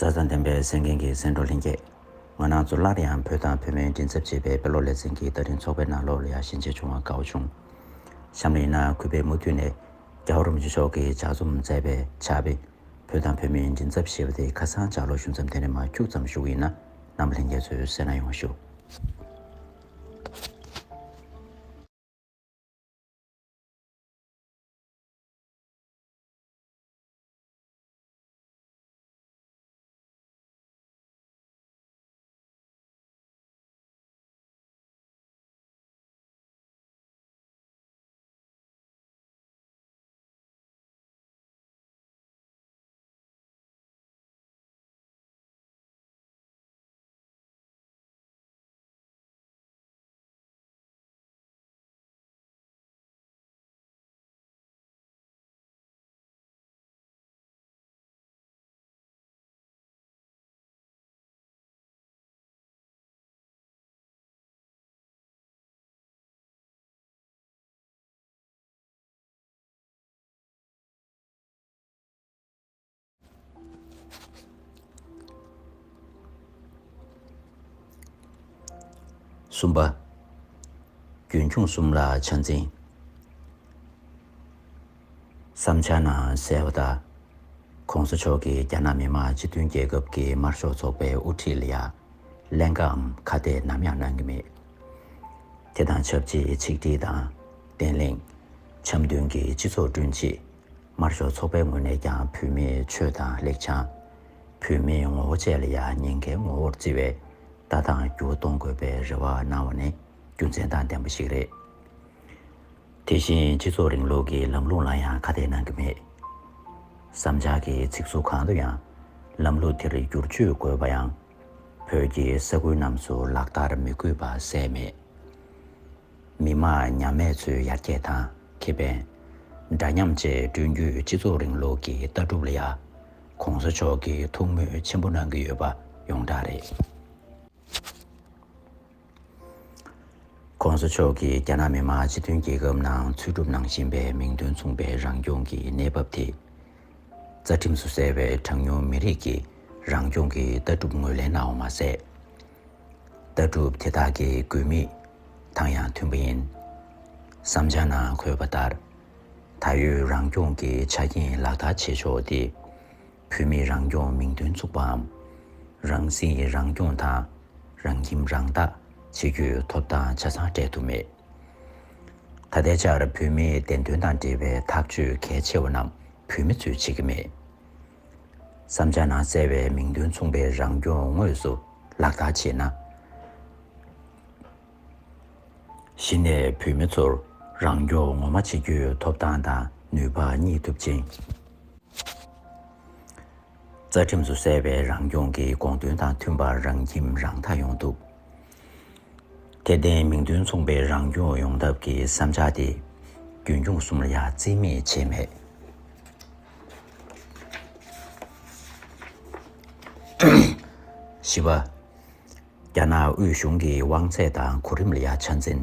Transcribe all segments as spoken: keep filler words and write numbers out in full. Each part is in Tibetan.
ཆ་ཚང་ལྡན་པའི་གསན་མཁན་གྱི་གསན་གྲོགས་ལྷན་རྒྱས། ང་རང་ཚོ་སླར་ཡང་བོད་དང་བོད་མིའི་མགྲིན་ཚབ་ཅེས་པའི་དཔེ་ཀློག་ལེ་ཚན་གྱི་བརྡ་འཕྲིན་ཚོགས་པའི་ནང་ལོགས་ལ་ཡང་ཞལ་མཇལ་བྱུང་བར་དགའ་བོ་བྱུང་། གཤམ་ལ་ཡིན་ན་གུས་པས་མུ་མཐུད་ནས་རྒྱལ་བ་རིན་པོ་ཆེ་མཆོག་གིས་ལྗགས་རྩོམ་མཛད་པའི་ཕྱག་དཔེ་བོད་དང་བོད་མིའི་མགྲིན་ཚབ་ཞེས་པ་དེ་ཁ་སང་ལྗགས་ཀློག་ཞུ་མཚམས་དེ་ནས་མར་འཁྱུག་ཙམ་ཞུ་གི་ཡིན། ན་རྣམ་པ་ལྷན་རྒྱས་ཚོས་གསན་གནང་ཡོང་ཞུ། གསུམ་པ། རྒྱུན་འཁྱོངས་གསུམ་ལ་ཆ་འཛིན། བསམ་འཆར་ནང་གསལ་བ་ལྟར། ༸གོང་ས་མཆོག་གིས་རྒྱ་ནག་མི་དམངས་སྤྱི་མཐུན་རྒྱལ་ཁབ་ཀྱི་དམར་ཤོག་ཚོགས་པའི་དབུ་ཁྲིད་ལ་ཡ། ཀླན་ཀའམ་ཁ་གཏད་ནམ་ཡང་གནང་གི་མེད། དེ་དང་ཆབས་ཅིག་ཆིག་སྒྲིལ་དང་། བརྟན་ལྷིང་། འཆམ་མཐུན་གྱི་སྤྱི་ཚོགས་བསྐྲུན་ཆེད། དམར་ཤོག་ཚོགས་པའི་ངོས་ནས་ཀྱང་བོད་མིའི་ཆོས་དང་ལེགས་བྱང་། བོད་མིའི་ངོ་བོ་བཅས་ལ་ཡང་ཉེན་ཁའི་ངོ་བོར་བརྩི་བའི་ལྟ་སྟངས་འགྱུར་བ་གཏོང་དགོས་པའི་རེ་བ་གནང་བ་ནི་རྒྱུ་མཚན་དང་ལྡན་པ་ཞིག་རེད། དེ་བཞིན་སྤྱི་ཚོགས་རིང་ལུགས་ཀྱི་ལམ་ལུགས་ལ་ཡང་ཁ་གཏད་གནང་གི་མེད། བསམ་འཆར་གྱི་ཚིག་ཟུར་གང་དུ་ཡང་། ལམ་ལུགས་དེར་བསྒྱུར་བཅོས་དགོས་པ་ཡང་། བོད་ཀྱི་ས་ཁུལ་རྣམས་སུ་ལག་བསྟར་མི་དགོས་པ་གསལ་མེད། མི་དམངས་མཉམ་མེད་ཚོའི་ཡར་རྒྱས་དང་ཁེ་ཕན། འདྲ་མཉམ་བཅས་བསྐྲུན་རྒྱུའི་སྤྱི་ཚོགས་རིང་ལུགས་ཀྱི་ལྟ་གྲུབ་ལ་ཡང་། ༸གོང་ས་མཆོག་གིས་ཐུགས་མོས་ཆེན་པོ་གནང་གི་ཡོད་པ་ཡོངས་གྲགས་རེད། ༸གོང་ས་མཆོག་གིས་རྒྱ་ནག་མི་དམངས་སྤྱི་མཐུན་རྒྱལ་ཁབ་ནང་འཚོལ་སྒྲུབ་གནང་བཞིན་པའི་མིང་དོན་མཚུངས་པའི་རང་སྐྱོང་གི་གནས་བབ་དེ། རྩ་ཁྲིམས་སུ་གསལ་བའི་གྲངས་ཉུང་མི་རིགས་ཀྱི་རང་སྐྱོང་གི་ལྟ་གྲུབ་ངོས་ལེན་གནང་བ་མ་ཟད། ལྟ་གྲུབ་དེ་དག་གི་དགོས་དམིགས་དང་ཡང་མཐུན་པ་ཡིན། བསམ་འཆར་ནང་འཁོད་པ་ལྟར། ད་ཡོད་རང་སྐྱོང་གི་ཆ་རྐྱེན་ལག་བསྟར་བྱེད་ཕྱོགས་དེ། བོད་མིའི་རང་སྐྱོང་མིང་དོན་ཚུགས་པའམ། རང་སྲིད་རང་སྐྱོང་དང་། རང་ཁྱིམ་རང་བདག་བྱེད་རྒྱུའི་ཐོབ་ཐང་ཆ་ཚང་སྤྲད་ཐུབ་མེད། ད་ལྟའི་ཆར་བོད་མིའི་བདེན་དོན་དང་འབྲེལ་བའི་ཐག་གཅོད་གལ་ཆེ་བ་རྣམས་བོད་མི་ཚོས་བྱེད་ཀྱི་མེད། བསམ་འཆར་ནང་གསལ་བའི་མིང་དོན་མཚུངས་པའི་རང་སྐྱོང་དངོས་སུ་ལག་བསྟར་བྱས་ན། གཞི་ནས་བོད་མི་ཚོར་རང་སྐྱོང་ངོ་མ་བྱེད་རྒྱུའི་ཐོབ་ཐང་དང་ནུས་པ་རྙེད་ཐུབ་ཅིང་། རྩ་ཁྲིམས་སུ་གསལ་བའི་རང་སྐྱོང་གི་དགོངས་དོན་དང་མཐུན་པར་རང་ཁྱིམ་རང་བདག་ཡོང་ཐུབ། དེར་བརྟེན་མིང་དོན་མཚུངས་པའི་རང་སྐྱོང་ཡོང་ཐབས་ཀྱི་བསམ་འཆར་དེ་རྒྱུན་འཁྱོངས་གསུམ་ལ་ཡང་རྩིས་མེད་བྱས་མེད། བཞི་པ། རྒྱ་ནག་དབུས་གཞུང་གི་དབང་ཚད་དང་གོ་རིམ་ལ་ཡང་ཆ་འཛིན།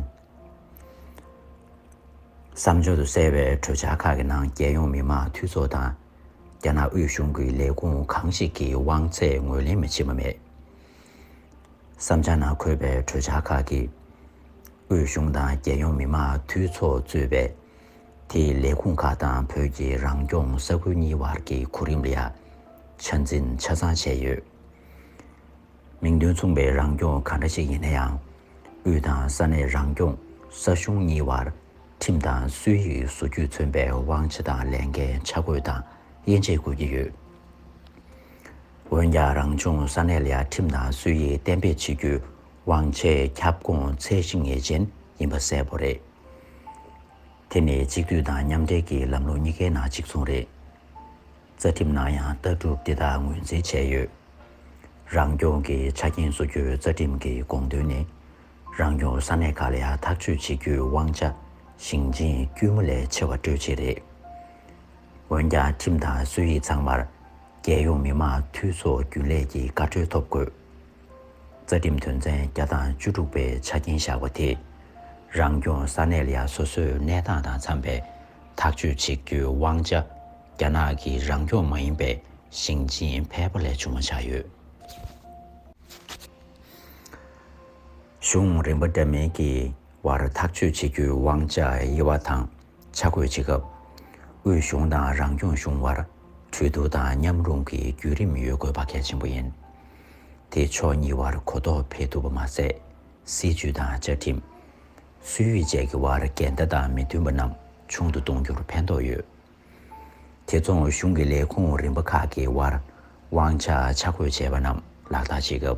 བསམ་སྦྱོར་དུ་གསལ་བའི་གྲོས་འཆར་ཁག་གི་ནང་རྒྱལ་ཡོངས་མི་དམངས་འཐུས་ཚོགས་དང་། རྒྱ་ནག་དབུས་གཞུང་གི་ལས་ཁུངས་གང་ཞིག་གི་དབང་ཚད་ངོས་ལེན་མི་བྱེད་པ་མེད། བསམ་འཆར་ནང་འཁོད་པའི་གྲོས་འཆར་ཁག་གིས། དབུས་གཞུང་དང་རྒྱལ་ཡོངས་མི་དམངས་འཐུས་ཚོགས་གཙོས་པའི། དེའི་ལས་ཁུངས་ཁག་དང་བོད་ཀྱི་རང་སྐྱོང་ས་ཁུལ་གཉིས་བར་གྱི་གོ་རིམ་ལ་ཡང་ཆ་འཛིན་ཆ་ཚང་བྱས་ཡོད། མིང་དོན་མཚུངས་པའི་རང་སྐྱོང་གང་འདྲ་ཞིག་ཡིན་ན་ཡང་། དབུས་དང་ས་གནས་རང་སྐྱོང་ས་གཞུང་གཉིས་བར་ཁྲིམས་དང་སྲོལ་ཡིག་བཟོ་བཅོས་མཚོན་པའི་དབང་ཆ་དང་ལས་འགན་ཆ་བགོས་དང་དབྱེ་འབྱེད་དགོས་ཀྱི་ཡོད། འོན་ཀྱང་རང་སྐྱོང་ས་གནས་ལ་ཡང་ཁྲིམས་དང་སྲོལ་ཡིག་གཏན་འབེབས་བྱེད་རྒྱུའི་དབང་ཆའི་ཁྱབ་ཁོངས་ཚད་གཞི་ངེས་ཅན་ཡིན་པ་གསལ་པོ་རེད། དེ་ནི་གཅིག་སྡུད་དང་མཉམ་འབྲེལ་གྱི་ལམ་ལུགས་གཉིས་ཀའི་ནང་གཅིག་མཚུངས་རེད། རྩ་ཁྲིམས་ནང་ཡང་ལྟ་གྲུབ་འདི་དག་ངོས་འཛིན་བྱས་ཡོད། རང་སྐྱོང་གི་ཆ་རྐྱེན་བཟོ་རྒྱུའི་རྩ་ཁྲིམས་ཀྱི་དགོངས་དོན་ནི། རང་སྐྱོང་ས་གནས་ཁག་ལ་ཡང་ཐག་གཅོད་བྱེད་རྒྱུའི་དབང་ཆ་ཞིང་ཆེན་དཀྱུས་མ་ལས་ཆེ་བ་སྤྲོད་ཆེད་རེད། འོན་ཀྱང་ཁྲིམས་དང་སྲོལ་ཡིག་ཚང་མར་རྒྱལ་ཡོངས་མི་དམངས་འཐུས་ཚོགས་རྒྱུན་ལས་ཀྱི་བཀའ་འཁྲོལ་ཐོབ་དགོས། རྩ་ཁྲིམས་དོན་ཚན་བརྒྱ་དང་བཅུ་དྲུག་པའི་ཆ་རྐྱེན་བཞག་པ་དེས། རང་སྐྱོང་ས་གནས་ལ་ཡང་སོ་སོའི་གནས་སྟངས་དང་འཚམ་པའི་ཐག་གཅོད་བྱེད་རྒྱུའི་དབང་ཆ་རྒྱ་ནག་གི་རང་སྐྱོང་མ་ཡིན་པའི་ ཞིང་ཆེན་ཕལ་པ་ལས་བྱུང་བ་ཆགས་ཡོད། གཞུང་རིམ་པ་འདྲ་མིན་གྱི་བར་ཐག་གཅོད་བྱེད་རྒྱུའི་དབང་ཆ་དབྱེ་བ་དང་ཆ་བགོས་བྱེད་སྐབས། དབུས་གཞུང་དང་རང་སྐྱོང་གཞུང་བར་གྲོས་བསྡུར་དང་མཉམ་རུབ་ཀྱི་བརྒྱུད་རིམ་ཡོད་དགོས་པ་གལ་ཆེན་པོ་ཡིན། དེས་ཕྱོགས་གཉིས་བར་གོ་རྟོགས་འཕེལ་ཐུབ་པ་མ་ཟད། སྲིད་ཇུས་དང་བཅའ་ཁྲིམས། སྲོལ་ཡིག་བཅས་ཀྱི་བར་འགལ་ཟླ་དང་མི་མཐུན་པ་རྣམས་ཆུང་དུ་གཏོང་རྒྱུར་ཕན་ཐོགས་ཡོད། དེ་མཚུངས་གཞུང་གི་ལས་ཁུངས་རིམ་པ་ཁག་གི་བར་དབང་ཆ་ཆ་བགོས་བྱས་པ་རྣམས་ལག་བསྟར་བྱེད་སྐབས་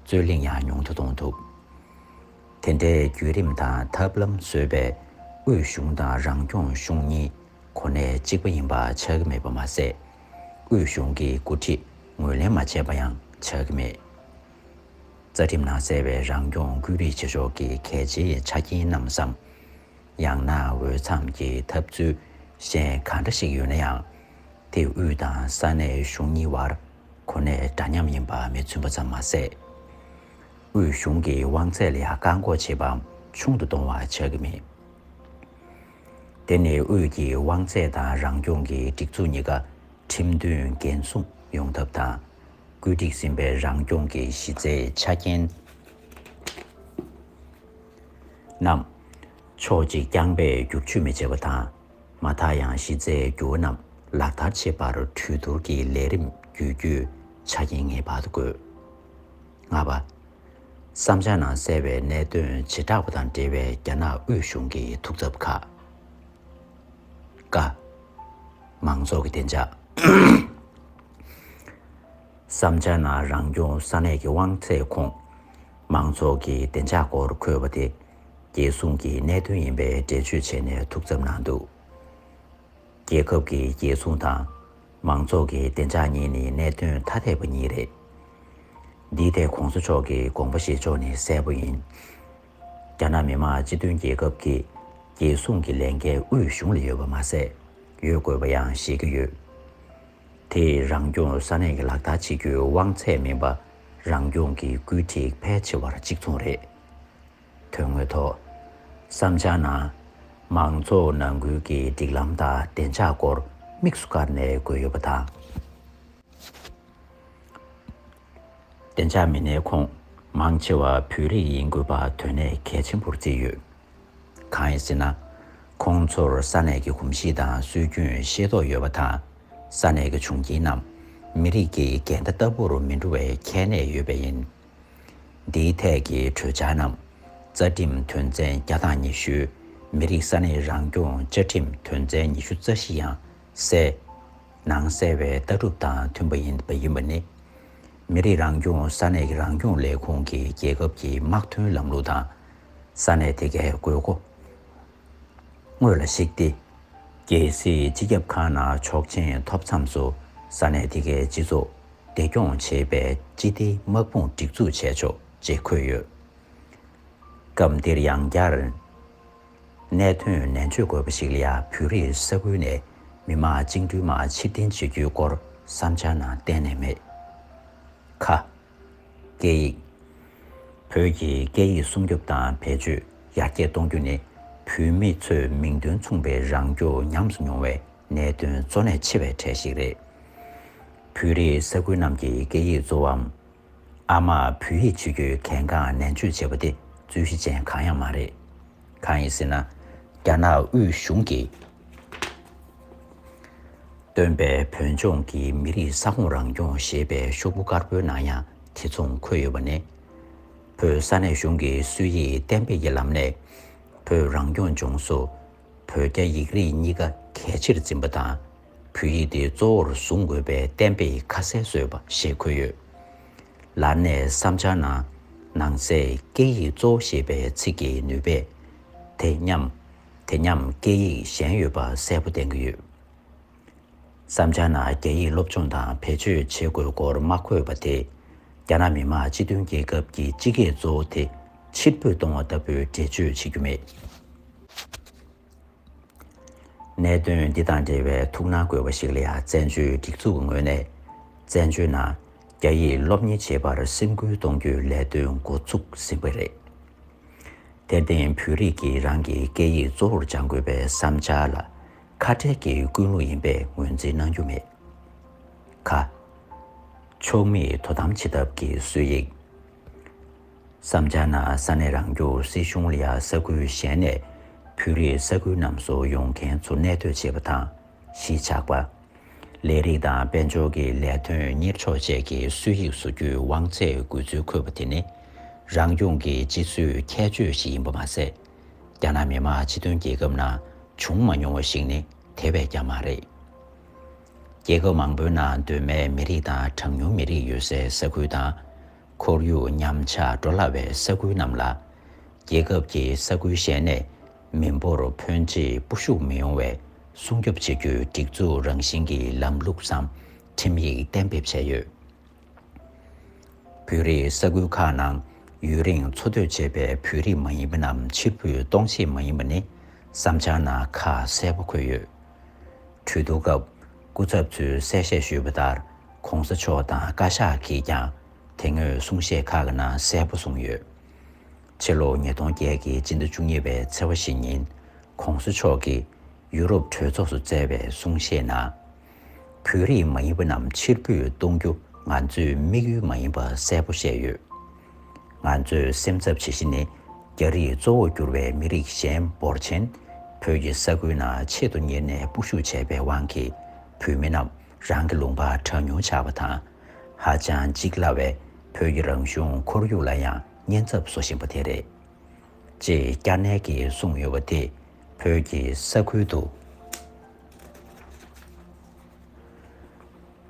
རྩོད་གླེང་ཡང་ཉུང་དུ་གཏོང་ཐུབ། དེ་འདྲའི་བརྒྱུད་རིམ་དང་ཐབས་ལམ་བཟོས་པས་དབུས་གཞུང་དང་རང་སྐྱོང་གཞུང་གཉིས་གོ་གནས་གཅིག་པ་ཡིན་པ་ཆགས་ཀྱི་མེད་པ་མ་ཟད། དབུས་གཞུང་གི་འགོ་ཁྲིད་ངོས་ལེན་མ་བྱས་པ་ཡང་ཆགས་ཀྱི་མེད། རྩ་ཁྲིམས་ནང་གསལ་བའི་རང་སྐྱོང་བཀོད་སྒྲིག་བྱེད་ཕྱོགས་ཀྱི་གལ་ཆེའི་ཆ་རྐྱེན་རྣམས་སམ། ཡང་ན་འོས་འཚམ་གྱི་ཐབས་ཚུལ་གཞན་གང་འདྲ་ཞིག་ཡོད་ན་ཡང་། དེ་དབུས་དང་ས་གནས་གཞུང་གཉིས་བར་གོ་གནས་འདྲ་མཉམ་ཡིན་པ་མི་མཚོན་པ་ཙམ་མ་ཟད། དབུས་གཞུང་གི་དབང་ཚད་ལ་ཡང་བཀག་འགོག་བྱེད་པའམ་ཆུང་དུ་གཏོང་བ་ཆགས་ཀྱི་མེད། དེ་ནི་དབུས་ཀྱི་དབང་ཚད་དང་རང་སྐྱོང་གི་སྒྲིག་འཛུགས་གཉིས་ཀ་ཁྲིམས་མཐུན་འགན་སྲུང་ཡོང་ཐབས་དང་། བཀོད་སྒྲིག་ཟིན་པའི་རང་སྐྱོང་གི་གཞི་རྩའི་ཆ་རྐྱེན་རྣམས་ཕྱོགས་གཅིག་རྐྱང་པས་བསྒྱུར་བཅོས་མི་བྱེད་པ་དང་། མ་མཐའ་ཡང་གཞི་རྩའི་འགྱུར་བ་རྣམས་ལག་བསྟར་བྱེད་པར་གྲོས་བསྡུར་གྱི་ལས་རིམ་བརྒྱུད་རྒྱུའི་ཆ་རྐྱེན་ངེས་པར་དུ་དགོས། ལྔ་པ། བསམ་འཆར་ནང་གསལ་བའི་གནད་དོན་བྱེ་བྲག་པ་དང་འབྲེལ་བའི་རྒྱ་ནག་དབུས་གཞུང་གི་ཐུགས་འཚབ་ཁག་ཀ། མང་ཚོགས་ཀྱི་བདེ་འཇགས། བསམ་འཆར་ནང་རང་སྐྱོང་ས་གནས་ཀྱི་དབང་ཚད་ཁོངས་མང་ཚོགས་ཀྱི་བདེ་འཇགས་སྐོར་འཁོད་པ་དེ་རྒྱལ་སྲུང་གི་གནད་དོན་ཡིན་པའི་འགྲེལ་བརྗོད་བྱས་ནས་ཐུགས་འཚབ་གནང་འདུག། རྒྱལ་ཁབ་ཀྱི་རྒྱལ་སྲུང་དང་མང་ཚོགས་ཀྱི་བདེ་འཇགས་གཉིས་ནི་གནད་དོན་ཐ་དད་པ་གཉིས་རེད། འདིའི་ཐད་༧གོང་ས་མཆོག་གི་དགོངས་པ་བཞེས་ཕྱོགས་ནི་གསལ་པོ་ཡིན། རྒྱ་ནག་མི་དམངས་སྤྱི་མཐུན་རྒྱལ་ཁབ་ཀྱི་རྒྱལ་སྲུང་གི་ལས་འགན་དབུས་གཞུང་ལ་ཡོད་པ་མ་ཟད། ཡོད་དགོས་པ་ཡང་བཞེད་ཀྱི་ཡོད། དེས་རང་སྐྱོང་ས་གནས་ཀྱི་ལག་བསྟར་བྱེད་རྒྱུའི་དབང་ཚད་མིན་པ་རང་སྐྱོང་གི་བཀོད་སྒྲིག་ཕལ་ཆེ་བར་གཅིག་མཚུངས་རེད། དོན་དངོས་ཐོག་བསམ་འཆར་ནང་མང་ཚོགས་ནང་ཁུལ་གྱི་སྒྲིག་ལམ་དང་བདེ་འཇགས་སྐོར་དམིགས་སུ་བཀར་ནས་འགོད་ཡོད་པ་དང་། བདེ་འཇགས་མི་སྣའི་ཁོངས་མང་ཆེ་བ་བོད་རིགས་ཡིན་དགོས་པ་དོན་གནད་གལ་ཆེན་པོར་བརྩིས་ཡོད། གང་ཡིན་ཟེར་ན། ཁོང་ཚོར་ས་གནས་ཀྱི་གོམས་གཤིས་དང་སྲོལ་རྒྱུན་ཤེས་རྟོགས་ཡོད་པ་དང་། ས་གནས་ཀྱི་བྱུང་རྐྱེན་རྣམས་མི་རིགས་ཀྱི་འགལ་ཟླ་ལྟ་བུར་མི་འགྲོ་བའི་ཁྱད་གནས་ཡོད་པས་ཡིན། འདིའི་ཐད་ཀྱི་གྲོས་འཆར་རྣམས་རྩ་ཁྲིམས་དོན་ཚན་བརྒྱ་དང་ཉི་ཤུ། མི་རིགས་ས་གནས་རང་སྐྱོང་བཅའ་ཁྲིམས་དོན་ཚན་ཉི་ཤུ་རྩ་བཞི་ཡང་གསལ། ནང་གསལ་བའི་ལྟ་གྲུབ་དང་མཐུན་པ་ཡིན་པ་ཡིན་པ་ནི། མི་རིགས་རང་སྐྱོང་ས་གནས་ཀྱི་རང་སྐྱོང་ལས་ཁུངས་ཀྱིས་རྒྱལ་ཁབ་ཀྱི་དམག་དོན་ལམ་ལུགས་དང་། ས་གནས་དེ་གའི་དགོས་མཁོ་དངོས་ལ་གཞིགས་ཏེ། རྒྱལ་སྲིད་སྤྱི་ཁྱབ་ཁང་ནང་ཆོག་མཆན་ཐོབ་མཚམས་སུ་ས་གནས་དེ་གའི་སྤྱི་ཚོགས་བདེ་སྐྱོང་བྱེད་པའི་སྤྱི་བདེའི་དམག་དཔུང་སྒྲིག་འཛུགས་བྱས་ཆོག་ཅེས་འཁོད་ཡོད། སྐབས་འདིར་ཡང་བསྐྱར། གནད་དོན་ནན་བརྗོད་དགོས་པ་ཞིག་ལ་ཡང་བོད་རིགས་ས་ཁུལ་ནས་མི་དམངས་བཅིངས་འགྲོལ་དམག་ཕྱིར་འཐེན་བྱེད་རྒྱུའི་སྐོར་བསམ་འཆར་ནང་གཏན་ནས་མེད། ཁ། སྐད་ཡིག། བོད་ཀྱི་སྐད་ཡིག་སྲུང་སྐྱོབ་དང་བེད་སྤྱོད་ཡར་རྒྱས་གཏོང་རྒྱུ་ནི་བོད་མི་ཚོས་མིང་དོན་མཚུངས་པའི་རང་སྐྱོང་ཉམས་སུ་མྱོང་བའི་གནད་དོན་གཙོ་གནད་ཆེ་བའི་གྲས་ཤིག་རེད། བོད་རིགས་ས་ཁུལ་རྣམས་ཀྱི་སྐད་ཡིག་གཙོ་བོའམ། ཨ་མ་བོད་ཡིག་བྱེད་རྒྱུའི་གལ་འགངས་ནན་བརྗོད་བྱས་པ་དེ་རྩོད་གཞི་ཅན་གང་ཡང་མ་རེད། གང་ཡིན་ཟེར་ན། རྒྱ་ནག་དབུས་གཞུང་གིས་བཏོན་པའི་བོད་ལྗོངས་ཀྱི་མི་རིགས་ས་ཁོངས་རང་སྐྱོང་ཞེས་པའི་ཤོག་བུ་དཀར་པོའི་ནང་ཡང་དེ་མཚུངས་འཁོད་ཡོད་པ་ནི། བོད་ས་གནས་གཞུང་གི་སྲོལ་ཡིག་གཏན་འབེབས་ཀྱི་ལམ་ནས་བོད་རང་སྐྱོང་ལྗོངས་སུ་བོད་རྒྱ་ཡིག་རིགས་གཉིས་ཀ་གལ་ཆེར་འཛིན་པ་དང་། བོད་ཡིག་དེ་གཙོ་བོར་བཟུང་དགོས་པའི་གཏན་འབེབས་ཁ་གསལ་བཟོས་པ་ཞེས་འཁོད་ཡོད། ལར་ནས་བསམ་འཆར་ནང་ནང་གསེས་སྐད་ཡིག་གཙོ་བོ་ཞེས་པའི་ཚིག་གི་ནུས་པས་དེ་མཉམ། དེ་མཉམ་སྐད་ཡིག་གཞན་ཡོད་པ་གསལ་པོ་བསྟན་གྱི་ཡོད། བསམ་འཆར་ནང་རྒྱ་ཡིག་སློབ་སྦྱོང་དང་བེད་སྤྱོད་བྱེད་དགོས་སྐོར་མ་འཁོད་པ་དེས་རྒྱ་ནག་མི་དམངས་སྤྱི་མཐུན་རྒྱལ་ཁབ་ཀྱི་སྤྱི་སྐད་གཙོ་བོ་དེ་ཕྱིར་འབུད་གཏོང་བ་ལྟ་བུའི་འགྲེལ་བརྗོད་བྱེད་རྒྱུ་མེད། གནད་དོན་འདི་དང་འབྲེལ་བའི་ཐུགས་སྣང་དགོས་པ་ཞིག་ལ་ཡང་བཙན་བྱོལ་སྒྲིག་འཛུགས་ཀྱི་ངོས་ནས་བཙན་བྱོལ་ནང་རྒྱ་ཡིག་སློབ་གཉེར་བྱེད་པར་སེམས་ཁུར་གཏོང་རྒྱུའི་ལས་དོན་འགོ་ཚུགས་ཟིན་པ་རེད། དེར་བརྟེན་བོད་རིགས་ཀྱིས་རང་གི་སྐད་ཡིག་གཙོ་བོར་སྦྱང་དགོས་པའི་བསམ་འཆར་ལ་ཁ་བྲལ་གྱི་ཀུན་སློང་ཡིན་པས་ངོས་འཛིན་གནང་རྒྱུ་མེད། ཁ། ཕྱོགས་མེད་དོ་དམ་བྱེད་ཐབས་ཀྱི་སྲོལ་ཡིག་བསམ་འཆར་ནང་ས་གནས་རང་སྐྱོང་སྲིད་གཞུང་ལ་ཡ་ས་ཁུལ་གཞན་ནས་བོད་རིགས་ས་ཁུལ་རྣམས་སུ་ཡོང་མཁན་ཚོ་གནས་སྡོད་བྱེད་པ་དང་། གཞིས་ཆགས་པ། ལས་རིགས་དང་དཔལ་འབྱོར་གྱི་ལས་དོན་གཉེར་ཕྱོགས་བཅས་ཀྱི་སྲོལ་ཡིག་བཟོ་རྒྱུའི་དབང་ཚད་དགོས་ཚུལ་འཁོད་པ་དེ་ནི། རང་སྐྱོང་གི་སྤྱི་སྲོལ་ཁྱད་ཆོས་ཤིག་ཡིན་པ་མ་ཟད། རྒྱ་ནག་མི་དམངས་སྤྱི་མཐུན་རྒྱལ་ཁབ་ནང་བྱུང་མ་མྱོང་བ་ཞིག་ནི་དེ་བས་ཀྱང་མ་རེད། རྒྱལ་ཁབ་མང་པོའི་ནང་གདོད་མའི་མི་རིགས་དང་གྲངས་ཉུང་མི་རིགས་ཡོད་སའི་ས་ཁུལ་དང་། ཁོར་ཡུག་ཉམས་ཆག་འགྲོ་སླ་བའི་ས་ཁུལ་རྣམས་ལ། རྒྱལ་ཁབ་ཀྱི་ས་ཁུལ་གཞན་ནས་མི་འབོར་ཕོན་ཆེ་སྤོ་ཤུགས་མི་ཡོང་བའི་སྲུང་སྐྱོབ་བྱེད་རྒྱུའི་སྒྲིག་འཛུགས་རང་བཞིན་གྱི་ལམ་ལུགས་སམ་ཁྲིམས་ཡིག་གཏན་འབེབས་བྱས་ཡོད། བོད་རིགས་ས་ཁུལ་ཁག་ནང་ཡུན་རིང་འཚོ་སྡོད་བྱས་པའི་བོད་རིགས་མ་ཡིན་པ་རྣམས་ཕྱིར་འབུད་གཏོང་ཆེད་མ་ཡིན་པ་ནི་བསམ་འཆར་ནང་ཁ་གསལ་པོ་འཁོད་ཡོད། གྲོས་བསྡུར་སྐབས་སྐུ་ཚབ་ཚོས་གསལ་བཤད་ཞུས་པ་ལྟར། ྋགོང་ས་མཆོག་དང་བཀའ་ཤག་གིས་ཀྱང་དེ་སྔོན་གསུང་བཤད་ཁག་གི་ནང་གསལ་པོ་གསུངས་ཡོད། ཕྱི་ལོ་ཉིས་སྟོང་བརྒྱད་ཀྱི་སྤྱི་ཟླ་བཅུ་གཉིས་པའི་ཚེས་པ་བཞི་ཉིན་ྋགོང་ས་མཆོག་གིས་ཡུ་རོབ་གྲོས་ཚོགས་སུ་བསྩལ་བའི་གསུང་བཤད་ནང་། བོད་རིགས་མ་ཡིན་པ་རྣམས་ཕྱིར་འབུད་གཏོང་རྒྱུ་ང་ཚོའི་དམིགས་ཡུལ་མ་ཡིན་པ་གསལ་པོ་བཤད་ཡོད། ང་ཚོའི་སེམས་འཚབ་བྱེད་གཞི་ནི། རྒྱ་རིགས་གཙོ་བོར་གྱུར་བའི་མི་རིགས་གཞན་འབོར་ཆེན་བོད་ཀྱི་ས་ཁུལ་ནང་ཆེད་དུ་གཉེར་ནས་སྤོ་བཤུག་བྱས་པའི་དབང་གིས། བོད་མི་རྣམས་རང་གི་ལུང་པ་གྲངས་ཉུང་ཆགས་པ་དང་། ཧ་ཅང་འཇིག་སླ་བའི་བོད་ཀྱི་རང་བྱུང་ཁོར་ཡུག་ལ་ཡང་ཉེན་ཚབས་བཟོ་བཞིན་པ་དེ་རེད། ཅེས་སྐྱར་ནན་གྱིས་གསུངས་ཡོད་པ་དེས་བོད་ཀྱི་ས་ཁུལ་དུ་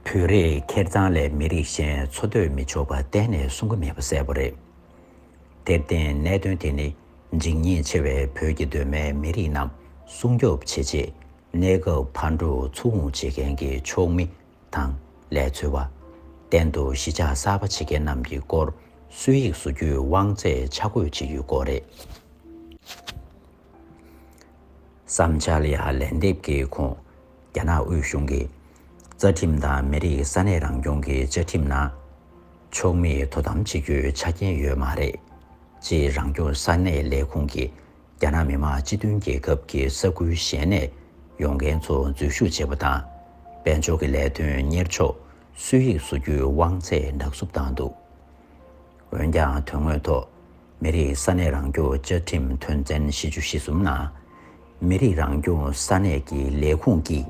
བོད་རིགས་ཁེར་ཚང་ལས་མི་རིགས་གཞན་འཚོ་སྡོད་མི་ཆོག་པ་གཏན་ནས་གསུང་གི་མེད་པ་གསལ་པོ་རེད། དེར་བརྟེན་གནད་དོན་དེ་ནི་འཇིགས་ཉེན་ཆེ་བའི་བོད་ཀྱི་གདོད་མའི་མི་རིགས་རྣམས་སྲུང་སྐྱོབ་བྱེད་ཆེད་གནས་སྐབས་ཕར་འགྲོ་ཚུར་འོང་བྱེད་མཁན་གྱི་ཕྱོགས་མི་དང་ལས་འཚོལ་བ། གཏན་དུ་གཞིས་ཆགས་གསར་པ་བྱེད་མཁན་རྣམས་ཀྱི་སྐོར་སྲོལ་ཡིག་བཟོ་རྒྱུའི་དབང་ཚད་ཆ་བགོས་བྱེད་རྒྱུའི་སྐོར་རེད། བསམ་འཆར་ལ་ཡང་ལན་འདེབས་ཀྱི་ཁོངས། རྒྱ་ནག་དབུས་གཞུང་གིས་རྩ་ཁྲིམས་དང་མི་རིགས་ས་གནས་རང་སྐྱོང་གི་བཅའ་ཁྲིམས་ནང་ཕྱོགས་མིས་དོ་དམ་བྱེད་རྒྱུའི་ཆ་རྐྱེན་ཡོད་མ་རེད། ཅེས་རང་སྐྱོང་ས་གནས་ལས་ཁུངས་ཀྱིས་རྒྱ་ནག་མི་དམངས་སྤྱི་མཐུན་རྒྱལ་ཁབ་ཀྱི་ས་ཁུལ་གཞན་ནས་ཡོང་མཁན་ཚོ་འཛུལ་ཞུགས་བྱེད་པ་དང་། དཔལ་འབྱོར་གྱི་ལས་དོན་གཉེར་ཕྱོགས་སྲོལ་ཡིག་བཟོ་རྒྱུའི་དབང་ཚད་ནག་བསུབ་བཏང་འདུག་འོན་ཀྱང་དོན་དངོས་ཐོག་མི་རིགས་ས་གནས་རང་སྐྱོང་བཅའ་ཁྲིམས་དོན་ཚན་བཞི་བཅུ་ཞེ་གསུམ་ནང་། མི་རིགས་རང་སྐྱོང་ས་གནས་ཀྱི་ལས་ཁུངས་ཀྱིས་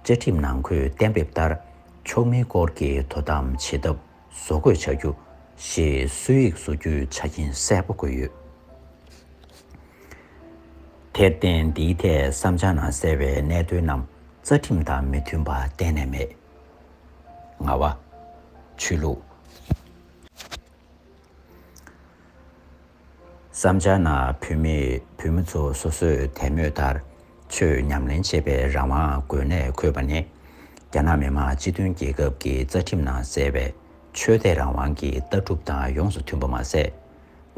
བཅའ་ཁྲིམས་ནང་འཁོད་གཏན་འབེབས་ལྟར་ཕྱོགས་མིའི་སྐོར་གྱི་དོ་དམ་བྱེད་ཐབས་བཟོ་འགོད་བྱ་རྒྱུ་ཞེས་སྲོལ་ཡིག་བཟོ་རྒྱུའི་ཆ་རྐྱེན་གསལ་པོ་བཀོད་ཡོད། དེར་བརྟེན་འདིའི་ཐད་བསམ་འཆར་ནང་གསལ་བའི་གནད་དོན་རྣམས་རྩ་ཁྲིམས་དང་མི་མཐུན་པ་གཏན་ནས་མེད། ལྔ་པ། ཆོས་ལུགས། བསམ་འཆར་ནང་བོད་མི་བོད་མི་ཚོ་སོ་སོའི་དད་མོས་ལྟར་ཆོས་ཉམས་ལེན་བྱེད་པའི་རང་དབང་དགོས་གནད་འཁོད་པ་ནི། རྒྱ་ནག་མི་དམངས་སྤྱི་མཐུན་རྒྱལ་ཁབ་ཀྱི་རྩ་ཁྲིམས་ནང་གསལ་བའི་ཆོས་དད་རང་དབང་གི་ལྟ་གྲུབ་དང་ཡོངས་སུ་མཐུན་པ་མ་ཟད།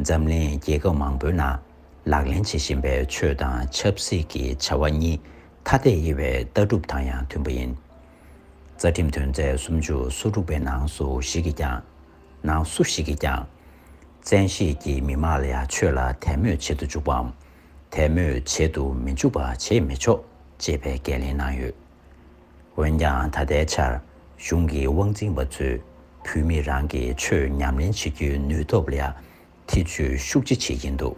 འཛམ་གླིང་རྒྱལ་ཁབ་མང་པོའི་ནང་ལག་ལེན་བྱེད་བཞིན་པའི་ཆོས་དང་ཆབ་སྲིད་ཀྱི་བྱ་བ་གཉིས་ཐ་དད་དབྱེ་བའི་ལྟ་གྲུབ་དང་ཡང་མཐུན་པ་ཡིན། རྩ་ཁྲིམས་དོན་ཚན་སུམ་ཅུ་སོ་དྲུག་པའི་ནང་སུ་ཞིག་གིས་ཀྱང་། ནང་སུ་ཞིག་གིས་ཀྱང་། བཙན་ཤེད་ཀྱིས་མི་དམངས་ལ་ཡང་ཆོས་ལ་དད་མོས་བྱེད་དུ་འཇུག་པའམ། དད་མོས་བྱེད་དུ་མི་འཇུག་པ་བྱེད་མི་ཆོག་ཅེས་པའི་འགན་ལེན་གནང་ཡོད། འོན་ཀྱང་ད་ལྟའི་ཆར་གཞུང་གི་དབང་འཛིན་པ་ཚོས་བོད་མི་རང་གི་ཆོས་ཉམས་ལེན་བྱེད་རྒྱུའི་ནུས་སྟོབས་ལ་ཡང་ཐེ་བྱུས་ཤུགས་ཆེ་བྱེད་ཀྱིན་འདུག་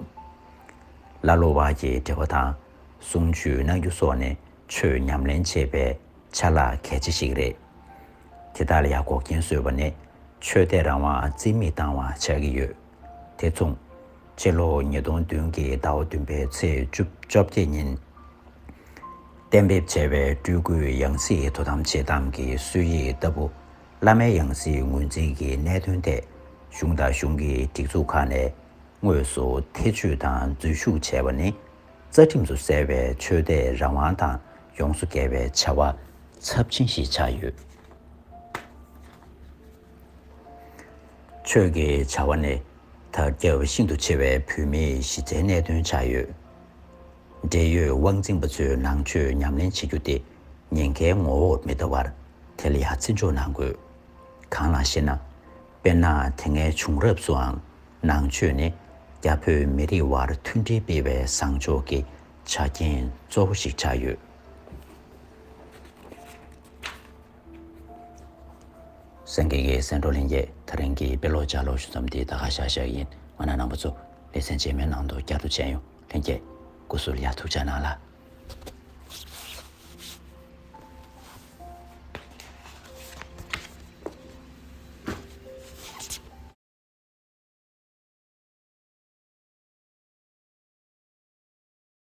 ཀླ་ཀློ་བ་ཡི་འབྲེལ་བ་དང་གསུང་ཆོས་གནང་རྒྱུ་སོགས་ནི་ཆོས་ཉམས་ལེན་བྱེད་པའི་ཆ་ལག་གལ་ཆེ་ཞིག་རེད། དེ་དག་ལ་ཡང་འགོག་རྐྱེན་བཟོས་པ་ནི་ཆོས་དད་རང་དབང་རྩིས་མེད་བཏང་བ་ཆགས་ཀྱི་ཡོད། དེ་མཚུངས། ཕྱི་ལོ་ཉིས་སྟོང་བདུན་གྱི་ཟླ་བ་བདུན་པའི་ཚེས་བཅོ་བཅོ་བརྒྱད་ཉིན། གཏན་འབེབས་བྱས་པའི་སྤྲུལ་སྐུའི་ཡང་སྲིད་དོ་དམ་བྱེད་སྟངས་ཀྱི་སྲོལ་ཡིག་ལྟ་བུ། བླ་མའི་ཡང་སྲིད་ངོས་འཛིན་གྱི་གནད་དོན་ཐད། གཞུང་དང་གཞུང་གི་སྒྲིག་འཛུགས་ཁག་ནས་དངོས་སུ་ཐེ་བྱུས་དང་འཛུལ་ཞུགས་བྱས་པ་ནི། རྩ་ཁྲིམས་སུ་གསལ་བའི་ཆོས་དད་རང་དབང་དང་ཡོངས་སུ་འགལ་བའི་བྱ་བ་ཚབས་ཆེན་ཞིག་ཆགས་ཡོད། ཆོས་ཀྱི་བྱ་བ་ནི་དར་ཁྱབ་ཤིན་ཏུ་ཆེ་བའི་བོད་མིའི་གཞི་རྩའི་གནད་དོན་ཆགས་ཡོད། འབྲེལ་ཡོད་དབང་འཛིན་པ་ཚོས་ནང་ཆོས་ཉམས་ལེན་བྱེད་རྒྱུ་དེ་ཉེན་ཁའི་ངོ་བོར་མི་ལྟ་བར་དེ་ལ་ཡང་བརྩི་འཇོག་གནང་དགོས། གང་ལགས་ཤེ་ན། དཔེར་ན་དེ་སྔའི་བྱུང་རབས་སུའང་ནང་ཆོས་ནི་རྒྱ་བོད་མི་རིགས་དབར་མཐུན་སྒྲིལ་སྤེལ་བའི་བཟང་ཕྱོགས་ཀྱི་ཆ་རྐྱེན་གཙོ་བོ་ཞིག་ཆགས་ཡོད། སེང་གེ་གི་གསན་གྲོགས་ལྷན་རྒྱས། དེ་རིང་གི་དཔེ་ཀློག་ལྗགས་ཀློག་ཞུ་མཚམས་འདི་ད་ག་བཞག་བཞག་ཡིན། ང་རང་རྣམ་པ་ཚོ་ལེ་ཚན་རྗེས་མའི་ནང་དུ་བསྐྱར་དུ་མཇལ་ཡོང་། ལྷན་རྒྱས་སྐུ་གཟུགས་ལ་ཡ་ཐུགས་ཅག་གནང་ལ།